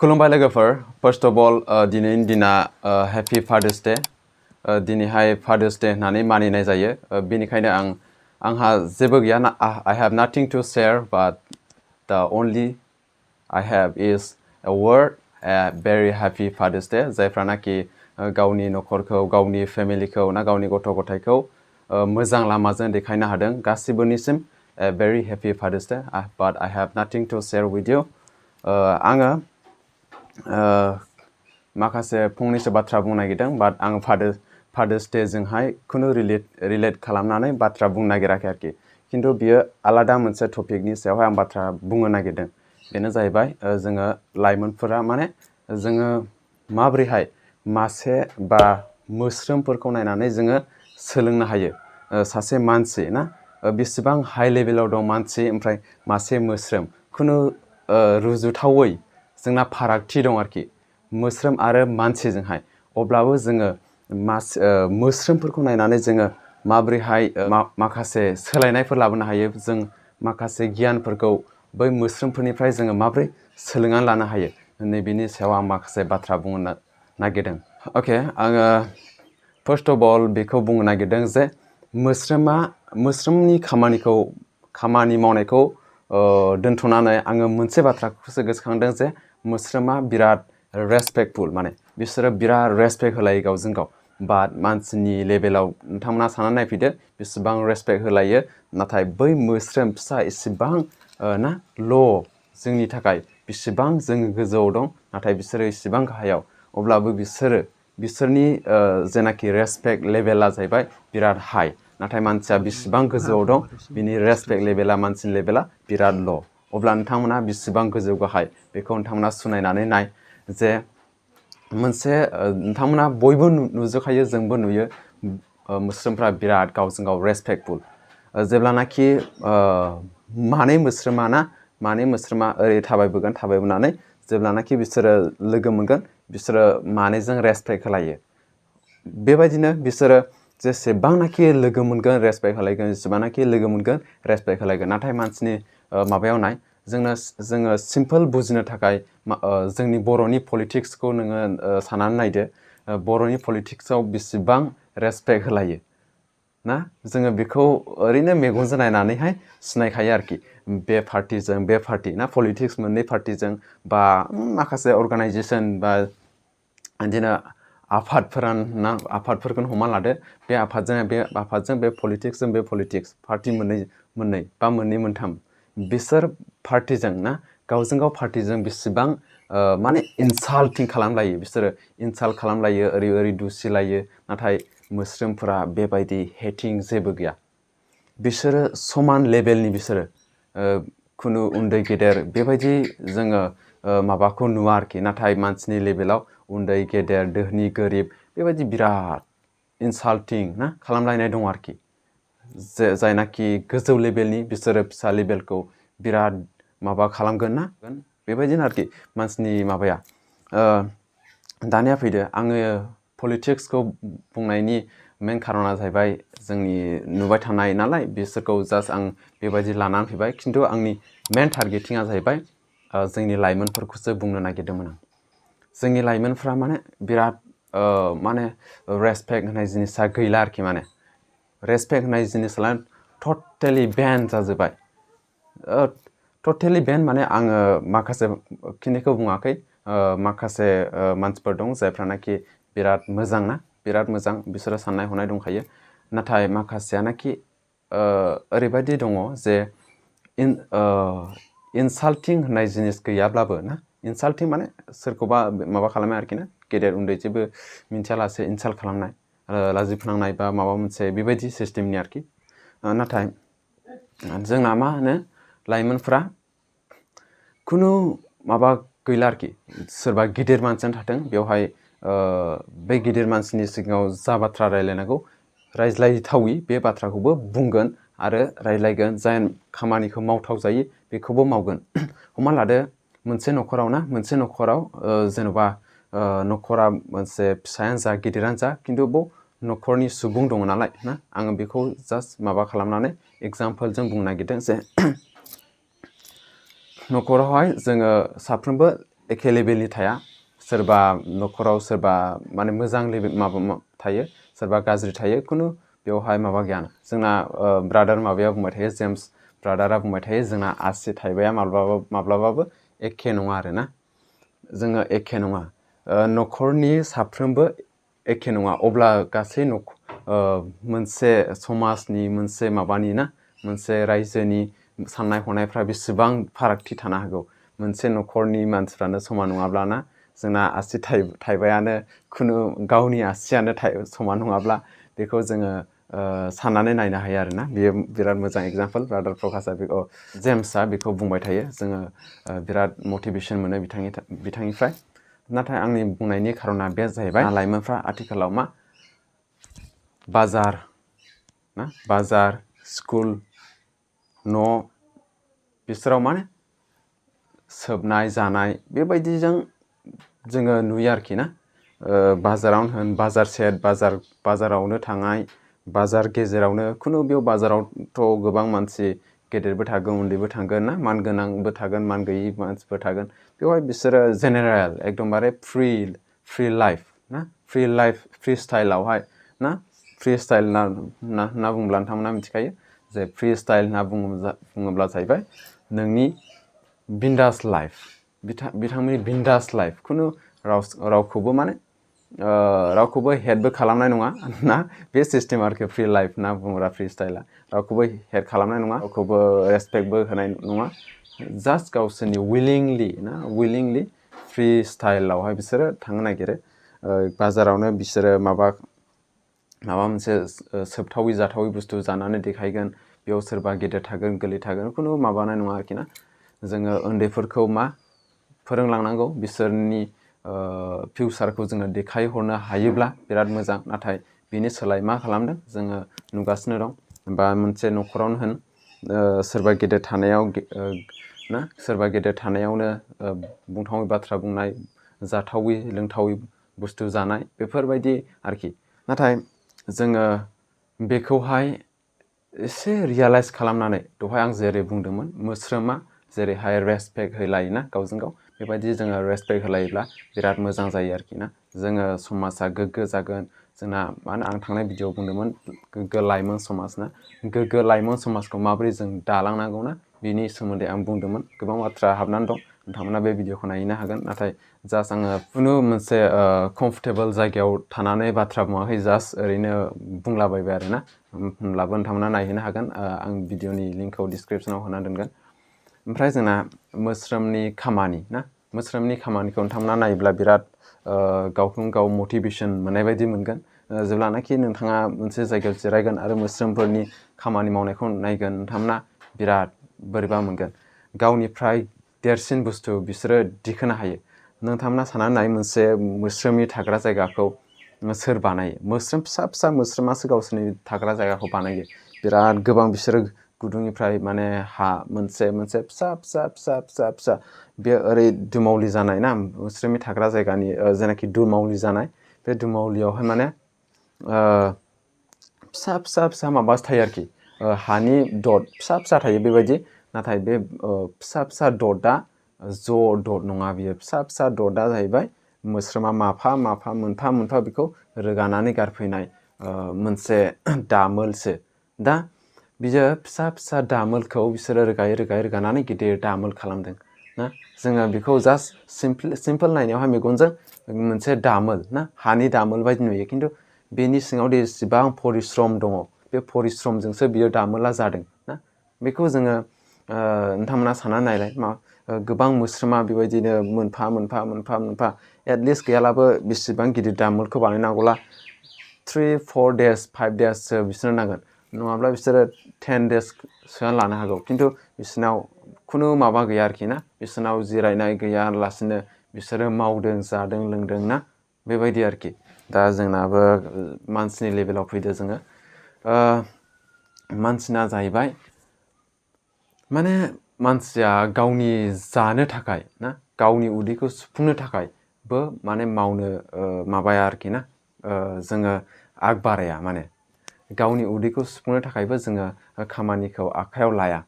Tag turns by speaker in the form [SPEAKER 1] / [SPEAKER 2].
[SPEAKER 1] खुलुमबाय लोगोफोर first of all दिनैनि दिना happy Father's Day दिनैहाय Father's Day होननानै मानिनाय जायो बेनिखायनो आंहा जेबो गैया I have nothing to share but the only I have is a word very happy Father's Day जायफ्रानाखि गावनि नखरखौ गावनि फेमिलिखौ ना गावनि गथ' गथायखौ मोजां लामाजों देखायनो हादों गासिबोनिसिम very happy Father's Day but I have nothing to share with you आङो माखासे फंनैसो बाथ्रा बुंनो नागिरदों but आं Father's Day जोंहाय खुनु रिलेट खालामनानै बाथ्रा बुंनो नागिराखै आरोखि खिन्थु बियो आलादा मोनसे टपिकनि सायावहाय आं बाथ्रा बुंनो नागिरदों बेनो जाहैबाय जोङो लाइमोनफोरा माने जोङो माबोरैहाय मासे बा मोस्रोमफोरखौ नायनानै जोङो सोलोंनो हायो सासे मानसि ना बेसेबां हाई लेभेलाव दं मानसि ओमफ्राय मासे मोस्रोम खुनु रुजुथावै जोंना फारागथि दं आरोखि मोस्रोम आरो मानसिजोंहाय अब्लाबो जोङो मोस्रोमफोरखौ नायनानै जोङो माबोरैहाय माखासे सोलायनायफोर लाबोनो हायो जों माखासे गियानफोरखौ बै मोस्रोमफोरनिफ्राय जोङो माबोरै सोलोंनानै लानो हायो नैबेनि सायाव आं माखासे बाथ्रा बुंनो नागिरदों ओके आङो फार्स्ट अफ अल बेखौ बुंनो नागिरदों जे मोस्रोमनि खामानि मावनायखौ दोनथ'नानै आङो मोनसे बाथ्राखौसो गोसोखांदों जे मोस्रोमा बिराद रेसपेक्टफुल माने बिसोरो बिराद रेसपेक्ट होलायो गावजों गाव बाट मानसिनि लेभेलाव नोंथांमोना साननानै नायफैदो बेसेबां रेसपेक्ट होलायो नाथाय बै मोस्रोम फिसा इसेबां ना ल' जोंनि थाखाय बेसेबां जोङो गोजौआव दं नाथाय बिसोरो इसेबां गाहायाव अब्लाबो बिसोरनि जेनाखि रेसपेक्ट लेभेला जाहैबाय बिराद हाई नाथाय मानसिया बेसेबां गोजौआव दं बिनि रेसपेक्ट लेभेला मानसिनि लेभेला बिराद ल' अब्ला नोंथांमोना बेसेबां गोजौ गाहाय बेखौ नोंथांमोना सुनायनानै नाय जे मोनसे नोंथांमोना बयबो नुजोबखायो जोंबो नुयो मोस्रोमफ्रा बिराद गावजों गाव रेसपेक्टफुल जेब्लानाखि मानै मोस्रोमा ओरै थाबायबोनानै जेब्लानाखि बिसोरो लोगो मोनगोन बिसोरो मानैजों रेसपेक्ट होलायो बेबायदिनो बिसोरो जेसेबांनाखि लोगो मोनगोन रेसपेक्ट होलायगोन जेसेबांनाखि लोगो मोनगोन रेसपेक्ट होलायगोन नाथाय मानसिनि माबायाव नाय जोङो सिम्पल बुजिनो थाखाय जोंनि बर'नि पलिटिक्सखौ नोङो साननानै नायदो बर'नि पलिटिक्सआव बेसेबां रेसपेक्ट होलायो ना जोङो बेखौ ओरैनो मेगनजों नायनानैहाय सिनायखायो आरोखि बे पार्टिजों बे पार्टि ना पलिटिक्स मोननै पार्टिजों बा माखासे अर्गानाइजेसन बा बिदिनो आफादफोरखौनो हमना लादो बे आफादजों बे पलिटिक्स पार्टि मोननै बा मोनथाम बिसोर पार्टिजों ना गावजों गाव पार्टिजों बेसेबां माने इनसाल्टिं खालामलायो बिसोरो इनसाल्ट खालामलायो ओरै दुसिलायो नाथाय मोस्रोमफोरा बेबायदि हेटिं जेबो गैया बिसोरो समान लेभेलनि बिसोरो खुनु उन्दै गेदेर बेबायदि जोङो माबाखौ नुवा आरोखि नाथाय मानसिनि लेभेलाव उन्दै गेदेर दोहोनि गोरिब बेबायदि बिराद इनसाल्टिं ना खालामलायनाय दं आरोखि जायनाखि गोजौ लेभेलनि बिसोरो फिसा लेभेलखौ बिराद माबा खालामगोन ना बेबायदिनो आरोखि मानसिनि माबाया दानिया फैदो आङो पलिटिक्सखौ बुंनायनि मेन खारना जाहैबाय जोंनि नुबाय थानाय नालाय बिसोरखौ जास्ट आं बेबायदि लानानै फैबाय खिन्थु आंनि मेन टारगेटिंआ जाहैबाय जोंनि लाइमोनफोरखौसो बुंनो नागिरदोंमोन आं जोंनि लाइमोनफ्रा माने बिराद माने रेसपेक्ट होनाय जिनिसा गैला आरोखि माने रेसपेक्ट होनाय जिनिसा टटेलि बेन जाजोब्बाय टटेलि बेन माने आङो माखासे खिनिखौ बुङाखै माखासे मानसिफोर दं जायफ्रानाखि बिराद मोजां बिसोरो साननाय हनाय दंखायो नाथाय माखासेयानाखि ओरैबायदि दङ जे इनसाल्टिं होननाय जिनिस गैयाब्लाबो ना इनसाल्टिं माने सोरखौबा माबा खालामनाय आरोखि ना गेदेर उन्दै जेबो मिन्थियालासे इनसाल्ट खालामनाय लाजि फोनांनाय बा माबा मोनसे बेबायदि सिस्टेमनि आरोखि नाथाय जोंना मा होनो लाइमोनफ्रा खुनु माबा गैला आरोखि सोरबा गिदिर मानसियानो थाथों बेवहाय बे गिदिर मानसिनि सिगाङाव जा बाथ्रा रायलायनांगौ रायज्लायथावि बे बाथ्राखौबो बुंगोन आरो रायज्लायगोन जाय खामानिखौ मावथाव जायो बेखौबो मावगोन हमना लादो मोनसे न'खराव जेन'बा न'खरा मोनसे फिसायानो जा गिदिरानो जा खिन्थु बाव न'खरनि सुबुं दङ नालाय ना आङो बेखौ जास्ट माबा खालामनानै एग्जाम्पोलजों बुंनो नागिरदों जे न'खरावहाय जोङो साफ्रोमबो एखे लेभेलनि थाया सोरबा न'खराव सोरबा माने मोजां लेभेल माबा थायो सोरबा गाज्रि थायो खुनु बेवहाय माबा गैया जोंना ब्रादार माबाया बुंबाय थायो जेम्स ब्रादारा बुंबाय थायो जोंना आसि थाइबाया माब्लाबाबो एखे नङा आरोना जोङो एखे नङा न'खरनि साफ्रोमबो एखे नङा अब्ला गासै मोनसे समाजनि मोनसे माबानि ना मोनसे रायजोनि साननाय हनायफ्रा बेसेबां फारागथि थानो हागौ मोनसे न'खरनि मानसिफ्रानो समान नङाब्लाना जोंना आसि थाइबायानो खुनु गावनि आसियानो समान नङाब्ला बेखौ जोङो साननानै नायनो हायो आरोना बेयो बिराद मोजां एग्जाम्पल ब्रादार प्रकाशआ बेखौ जेम्सआ बेखौ बुंबाय थायो जोङो बिराद मटिभेसन मोनो बिथांनिफ्राय नाथाय आंनि बुंनायनि खारना बे जाहैबाय लाइमोनफ्रा आथिखालाव मा बाजार स्कुल न' बिसोराव माने सोबनाय जानाय बेबायदिजों जोङो नुयो आरोखि ना बाजारावनो होन बाजार सेट बाजारावनो थांनाय बाजार गेजेरावनो खुनु बेयाव बाजारावथ' गोबां मानसि गेदेरबो थागोन उन्दैबो थागोन ना मान गोनांबो थागोन मान गैयि मानसिफोर थागोन बेवहाय बिसोरो जेनेरेल एकदमबारे फ्रि लाइफ ना फ्रि स्टाइलावहाय ना फ्रि स्टाइल होनना बुङोब्ला नोंथांमोना मिथिखायो जे फ्रि स्टाइल होनना बुङोब्ला जाहैबाय नोंनि बिन्दास लाइफ बिथांमोननि बिन्दास लाइफ खुनु रावखौबो माने रावखौबो हेडबो खालामनाय नङा ना बे सिस्टेम आरोखि फ्रि लाइफ होनना बुङोब्ला फ्रि स्टाइला रावखौबो हेड खालामनाय नङा रावखौबो रेसपेक्टबो होनाय नङा जास्ट गावसोरनि उइलिंलि फ्रि स्टाइलावहाय बिसोरो थांनो नागिरो बाजारावनो बिसोरो माबा मोनसे सोबथावै जाथावै बुस्थु जानानै देखायगोन बेयाव सोरबा गेदेर थागोन गोरलै थागोन खुनु माबानाय नङा आरोखि ना जोङो उन्दैफोरखौ मा फोरोंलांनांगौ बिसोरनि फिउचारखौ जोङो देखायहरनो हायोब्ला बिराद मोजां नाथाय बिनि सोलाय मा खालामदों जोङो नुगासिनो दं बा मोनसे न'खरावनो होन सोरबा गेदेर थानायावनो बुंथावै बाथ्रा बुंनाय जाथावै लोंथावै बुस्थु जानाय बेफोरबायदि आरोखि नाथाय जोङो बेखौहाय एसे रियालाइज खालामनानै दहाय आं जेरै बुंदोंमोन मोस्रोमा जेरैहाय रेसपेक्ट होलायोना गावजों गाव बेबायदि जोङो रेसपेक्ट होलायोब्ला बिराद मोजां जायो आरोखि ना जोङो समाजा गोग्गो जागोन जोंना मानो आं थांनाय भिडिअआव बुंदोंमोन गोग्गो लाइमोन समाज ना गोग्गो लाइमोन समाजखौ माबोरै जों दालांनांगौ ना बिनि सोमोन्दै आं बुंदोंमोन गोबां बाथ्रा हाबनानै दं नोंथांमोना बे भिडिअखौ नायनो हागोन नाथाय जास्ट आङो खुनु मोनसे कमफर्टेबल जायगायाव थानानै बाथ्रा बुङाखै जास्ट ओरैनो बुंलाबायबाय आरोना होनब्लाबो नोंथांमोना नायहैनो हागोन आं भिडिअनि लिंकखौ डिसक्रिपसनाव होना दोनगोन ओमफ्राय जोंना मोस्रोमनि खामानिखौ नोंथांमोना नायोब्ला बिराद गावखौनो गाव मटिभेसन मोननाय बायदि मोनगोन जेब्लानाखि नोंथाङा मोनसे जायगायाव जिरायगोन आरो मोस्रोमफोरनि खामानि मावनायखौ नायगोन नोंथांमोना बिराद बोरैबा मोनगोन गावनिफ्राय देरसिन बुस्थु बिसोरो दिखोनो हायो नोंथांमोना साननानै नाय मोनसे मोस्रोमनि थाग्रा जायगाखौ सोर बानायो मोस्रोम फिसा मोस्रोमासो गावसोरनि थाग्रा जायगाखौ बानायो बिराद गोबां बिसोरो गुदुंनिफ्राय माने हा मोनसे फिसा बे ओरै दुमावलि जानाय ना मोस्रोमनि थाग्रा जायगानि जेनाखि दुमावलि जानाय बे दुमावलियावहाय माने फिसा माबासो थायो आरोखि हानि दट फिसा थायो बेबायदि नाथाय बे फिसा दटआ दट नङा बियो फिसा दटआ जाहैबाय मोस्रोमा मोनफा बेखौ रोगानानै गारफैनाय मोनसे दामोलसो दा बियो फिसा दामोलखौ बिसोरो रोगानानै गिदिर दामोल खालामदों ना जोङो बेखौ जास्ट सिम्पोल नायनायावहाय मेगनजों मोनसे दामोल ना हानि दामोल बायदि नुयो खिन्थु बेनि सिङाव जेसेबां परिश्रम दङ बे परिश्रमजोंसो बियो दामोला जादों ना बेखौ जोङो नोंथांमोना साननानै नायलाय गोबां मोस्रोमा बेबायदिनो मोनफा एटलिस्ट गैयालाबो बेसेबां गिदिर दामोलखौ बानायनांगौला 3-4 days 5 daysसो बिसोरनो नांगोन नङाब्ला बिसोरो 10 days सोआनो लानो हागौ खिन्थु बिसोरनाव खुनु माबा गैया आरोखि ना बिसोरनाव जिरायनाय गैयालासिनो बिसोरो मावदों जादों लोंदों ना बेबायदि आरोखि दा जोंनाबो मानसिनि लेभेलाव फैदो जोङो मानसिना जाहैबाय माने मानसिया गावनि जानो थाखाय ना गावनि उदैखौ सुफुंनो थाखायबो माने मावनो माबाया आरोखि ना जोङो आग बाराया माने गावनि उदैखौ सुफुंनो थाखायबो जोङो खामानिखौ आखायाव लाया